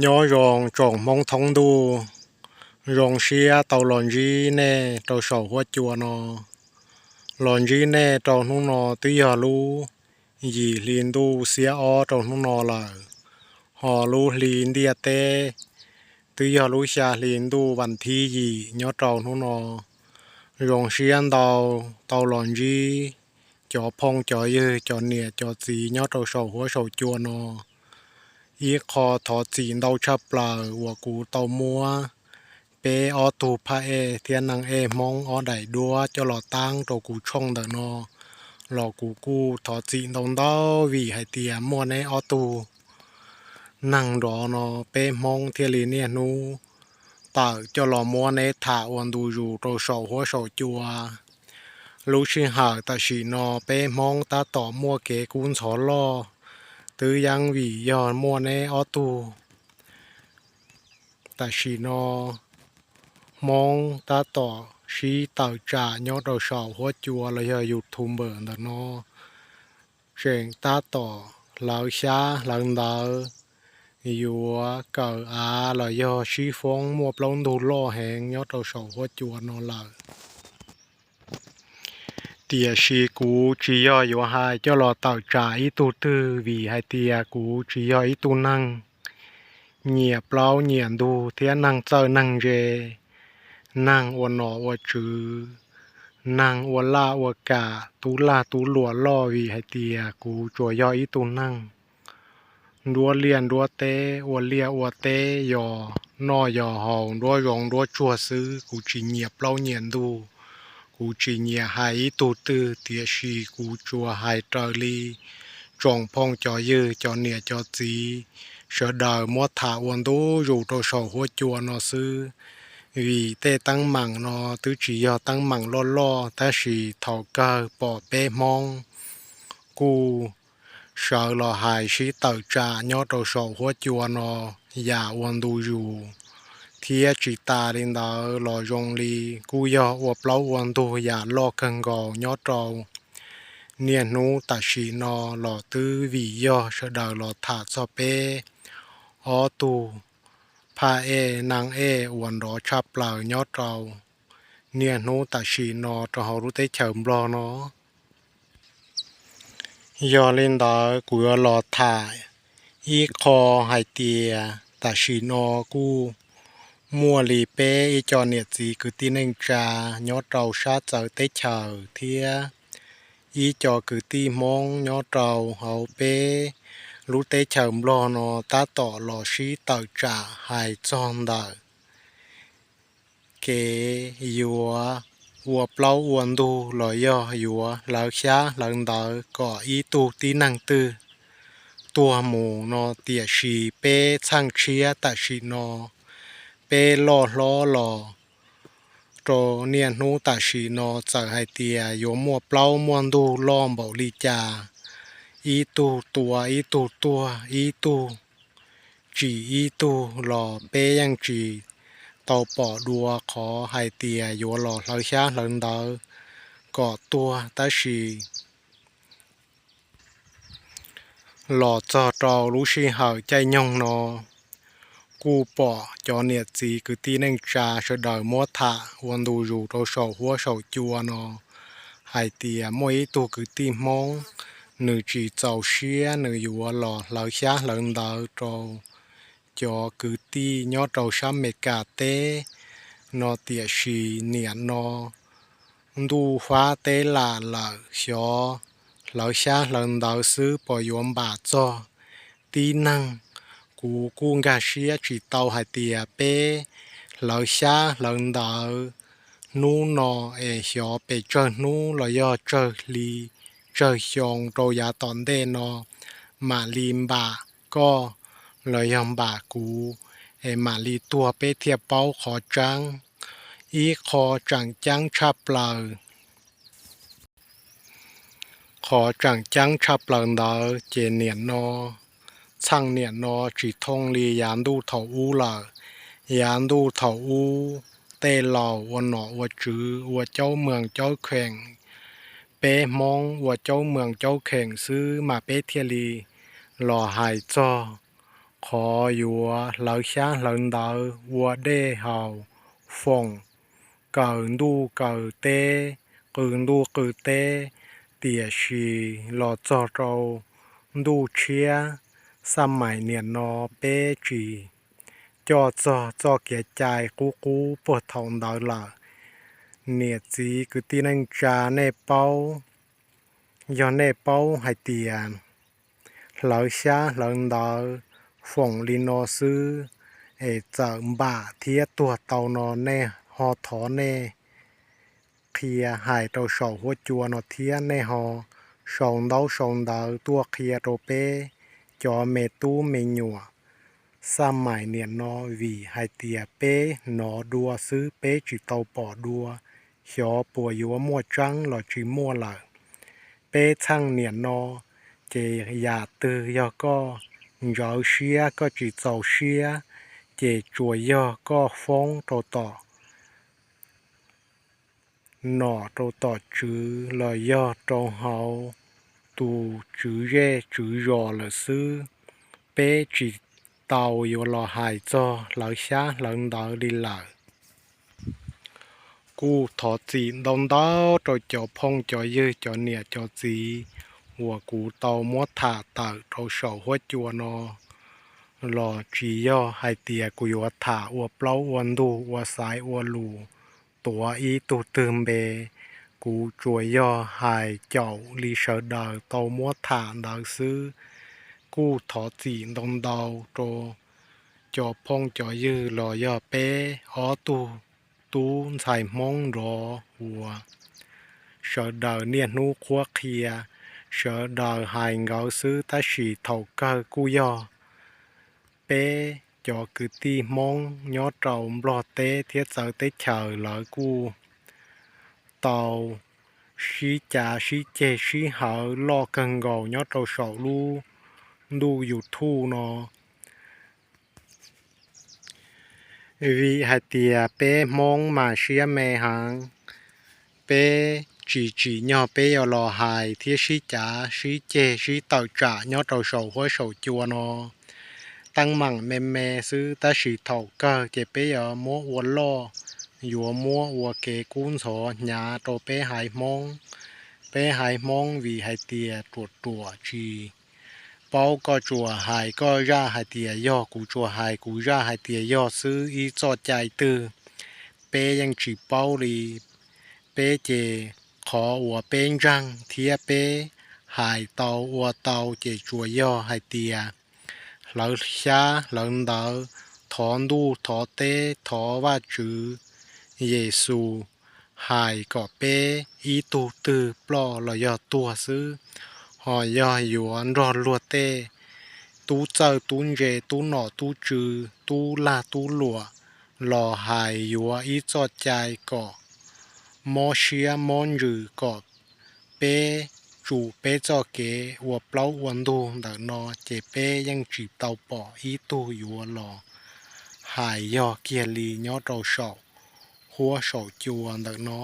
Nyob zoo tsoom Hmoob thoob ntuj, zoo siab tau los ntsib nej rau saum huab cua no. Los ntsib nej rau hnub no twb yog lub yim hli ntuj xiab ob rau hnub no lawm, ho lub hli ntiaj teb twb yog lub xya hli ntuj vas thib yim nyob rau hnub no. Zoo siab ntau tau los ntsib cov phooj cov ywg, cov niam cov txiv nyob rau saum huab saum cua no. Ib qho thov txim ntau tshaj plaws uas kuv tau muab peb ob tug phaj ej thiab neeg ej Hmoob ob daim duab coj los taab rau kuv tshooj ntawm no los kuv kuj thov txim ntau ntau, vim hais tias muaj neb ob tug neeg nrov no peb Hmoob thiaj li niaj hnub tawm coj los muab neb tham ua ntu zus rau saum huab saum cua. Lub sij hawm tam sim no peb Hmoob tab tom muaj kev kub ntxhov loj, twb yeej vim yog muaj neb ob tug. Tam sim no Hmoob tab tom sib tawm tsam nyob rau saum huab cua los yog YouTuber ntawm no tseem tab tom hlawv xyab hlawv ntawv, yuav kawm av los yog sib foob muaj plaub ntug loj heev nyob rau saum huab cua no lawm. Tiam sis kuv tsis yog yuav hais coj los tawm tsam ib tug twg, vim hais tias kuv tsis yog ib tug neeg nyiam plaub nyiam ntug thiab neeg txawj neeg ntse, neeg ua nom ua tswv, neeg ua laj ua kam, tub lag tub luam loj, vim hais tias kuv tsuas yog ib tug neeg nruab liaj nruab teb, ua liaj ua teb, yos noj yos haus, nruab zoov nruab tsuag xwb. Kuv tsis nyiam plaub nyiam ntug, kuv tsis nyiam hais ib tug twg, tiam sis kuv tsuas hais raws li tsoom phooj cov ywg, cov niam cov txiv sawv daws muab tham ua ntu zus rau saum huab cua no xwb. Vim tej teeb meem no twb tsis yog teeb meem loj loj, tab sis thaum kawg pom peb Hmoob kuj sawv los hais sib tawm tsam nyob rau saum huab cua no yam ua ntu zus, thiab tsis tas li ntawd los zoo li kuj yog ua plaub ua ntug yam loj kawg nkaus nyob rau niaj hnub tam sim no los twb vim yog sawv daws los tham txog peb ob tug phaj ej neeg ej uas nrov tshaj plaws nyob rau niaj hnub tam sim no rau hauv lub teb chaws Nplog no. Yog li ntawd kuv yuav los tham ib qho hais tias tam sim no kuj muaj li peb ib co niam txiv kwv tij neej tsa nyob rau sab txawv teb chaws thiab ib co kwv tij Hmoob nyob rau hauv peb lub teb chaws Nplog no tab tom los sib tawm tsam hais txog ntawm kev yuav ua plaub ua ntug los yog yuav hlawv xyab hlawv ntawv kom ib tug tib neeg twg tuag mus no. Tiam sis peb txheej tshiab tam sim no peb loj hlob los rau niaj hnub tam sim no txawm hais tias yuav muaj plaub muaj ntug loj npaum li cas, ib tug tua ib tug tuag, ib tug tsim ib tug los peb yeej tsis tau pom dua qhov hais tias yuav los hlawv xyab hlawv ntawv kom tuag. Tab sis los txog rau lub sij hawm caij nyoog no kuj pom cov niam txiv kwv tij neej tsa sawv daws muab tham ua ntu zus rau saum huab saum cua no hais tias muaj ib tug kwv tij Hmoob nws tsis txaus siab, nws yuav los hlawv xyab hlawv ntawv rau cov kwv tij nyob rau sab Amelikas teb no. Tiam sis niam no ntuj fab teb lam lawm, xyov hlawv xyab hlawv ntawv xwb puas yuav npam txog tib neeg. Kuv kuj nkag siab tsis tau hais tias peb hlawv xyab hlawv ntawv hnub no es xyov pes tsawg hnub los yog tsawg hli tsawg xyoo rau yav tom ntej no mam li npam koj los yog npam kuv es mam li tuag peb thiaj paub qhov tseeb. Ib qho tseem ceeb tshaj plaws, qhov tseem ceeb tshaj plaws ntawd ces niam no, txheej niam no tsis thooj li yav ntuj thaum ub lawm. Yav ntuj thaum ub tej laus ua nom ua tswv ua caub meeg caub kheem, peb Hmoob ua caub meeg caub kheem xwb mas peb thiaj li los hais txog qhov yuav hlawv xyab hlawv ntawv ua dej haus, foom kaw ntuj kaw teb, qw ntuj qw teb, tiam sis los txog rau ntuj tshiab xaj maim niam no peb tsis coj txog txoj kev cai qub qub puag thaum ntawd lawm. Niam txiv kwv tij neej tsa, nej paub, yog nej paub hais tias hlawv xyab hlawv ntawv foom li no xwb es txawm npam thiab tuag tau no, nej ho thov nej qhia hais rau saum huab cua no thiab nej ho sau ntaub sau ntawv tuaj qhia rau peb cov me tub me nyuam xaj maim niam no, vim hais tias peb hnov dua xwb, peb tsis tau pom dua, xyov puas yuav muaj tseeb los tsis muaj lawm. Peb txheej niam no ces yam twg yog koj ntsawv siab koj tsis txaus siab, ces tsuas yog koj foob rau tom nom rau tom tswv los yog rau hauv tus tswv zej tswv zos lawm xwb. Peb tsis tau yuav los hais txog hlawv xyab hlawv ntawv li lawm. Kuj thov txim ntau ntau rau cov phooj cov ywg cov niam cov txiv uas kuv tau muab tham tawm rau saum huab cua no los tsis yog hais tias kuv yuav tham ua plaub ua ntug ua xaiv ua lus tuav ib tug twg npe. Kuv tsuas yog hais caum li sawv daws tau muab tham ntawd xwb. Kuj thov txim ntau ntau rau cov phooj cov ywg los yog peb ob tug tub ntxhais Hmoob nrov uas sawv daws niaj hnub qhuab qhia, sawv daws hais nkawd xwb, tab sis thaum kawg kuj yog peb cov kwv tij Hmoob nyob rau Nplog teb thiab txawv teb chaws lawv kuj tau sib cav sib ceg sib hawv loj kawg nkaus nyob rau saum lub ntuj YouTube no. Vim hais tias peb Hmoob mas siab me heev, peb tsis tsim nyog peb yuav los hais thiab sib cav sib ceg sib tawm tsam nyob rau saum huab saum cua no teeb meem me me xwb, tab sis thaum kawg ces peb yuav muab ua loj, yuav muab ua kev kub ntxhov hnyav rau peb haiv Hmoob. Peb haiv Hmoob vim hais tias ruam ruam tsis paub, koj tsuas hais koj zaj hais tias yog, kuv tsuas hais kuv zaj hais tias yog xwb, ib txoj cai twg peb yeej tsis paub li. Peb ces qhov uas peb ntseeg thiab peb hais tau ua tau ces tsuas yog hais tias hlawv xyab hlawv ntawv, thov ntuj thov teb, thov Vajtswv, Yexus, hais kom peb ib tug twg ploj los yog tuag xwb, ho yog yuav nrog luag tej tub txawj tub ntse, tub nom tub tswv, tub lag tub luam los hais yuav ib txoj cai kom mob siab mob ntsws, kom peb tsum peb txoj kev ua plaub ua ntug ntawm no, ces peb yeej tsis tau pom ib tug yuav los hais yog kiag li nyob rau saum huab saum cua ntawm no.